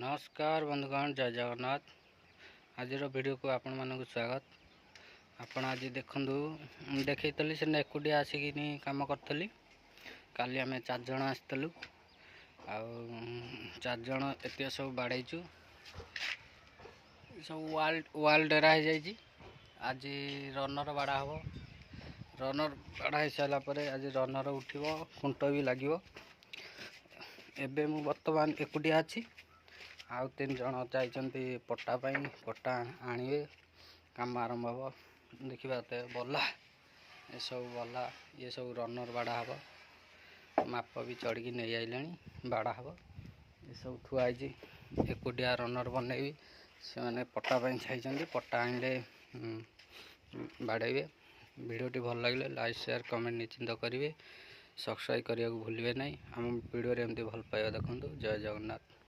ନମସ୍କାର ବନ୍ଧୁଗଣ, ଜୟ ଜଗନ୍ନାଥ। ଆଜିର ଭିଡ଼ିଓକୁ ଆପଣମାନଙ୍କୁ ସ୍ୱାଗତ। ଆପଣ ଆଜି ଦେଖନ୍ତୁ, ମୁଁ ଦେଖେଇଥିଲି ସେଦିନ ଏକୁଟିଆ ଆସିକିନି କାମ କରିଥିଲି। କାଲି ଆମେ ଚାରିଜଣ ଆସିଥିଲୁ, ଆଉ ଚାରିଜଣ ଏତିକ ସବୁ ବାଡ଼େଇଛୁ। ସବୁ ୱାଲ୍ ଡେରା ହେଇଯାଇଛି। ଆଜି ରନର ବାଡ଼ା ହେବ। ରନର ବାଡ଼ା ହେଇସାରିଲା ପରେ ଆଜି ରନର ଉଠିବ, ଖୁଣ୍ଟ ବି ଲାଗିବ। ଏବେ ମୁଁ ବର୍ତ୍ତମାନ ଏକୁଟିଆ ଅଛି, ଆଉ ତିନି ଜଣ ଯାଇଛନ୍ତି ପଟା ପାଇଁ। ପଟା ଆଣିବେ, କାମ ଆରମ୍ଭ ହେବ। ଦେଖିବା ତ ବଲା, ଏସବୁ ବଲା, ଇଏ ସବୁ ରନର ବାଡ଼ା ହେବ। ମାପ ବି ଚଢ଼ିକି ନେଇ ଆଇଲେଣି, ବାଡ଼ା ହେବ। ଏସବୁ ଥୁଆ ହେଇଛି। ଏକୁଟିଆ ରନର ବନେଇବି, ସେମାନେ ପଟା ପାଇଁ ଯାଇଛନ୍ତି। ପଟା ଆଣିଲେ ବାଡ଼େଇବେ। ଭିଡ଼ିଓଟି ଭଲ ଲାଗିଲେ ଲାଇକ୍, ସେୟାର, କମେଣ୍ଟ ନିଶ୍ଚିନ୍ତ କରିବେ। ସବସ୍କ୍ରାଇବ୍ କରିବାକୁ ଭୁଲିବେ ନାହିଁ। ଆମ ଭିଡ଼ିଓରେ ଏମିତି ଭଲ ପାଇବା ଦେଖନ୍ତୁ। ଜୟ ଜଗନ୍ନାଥ।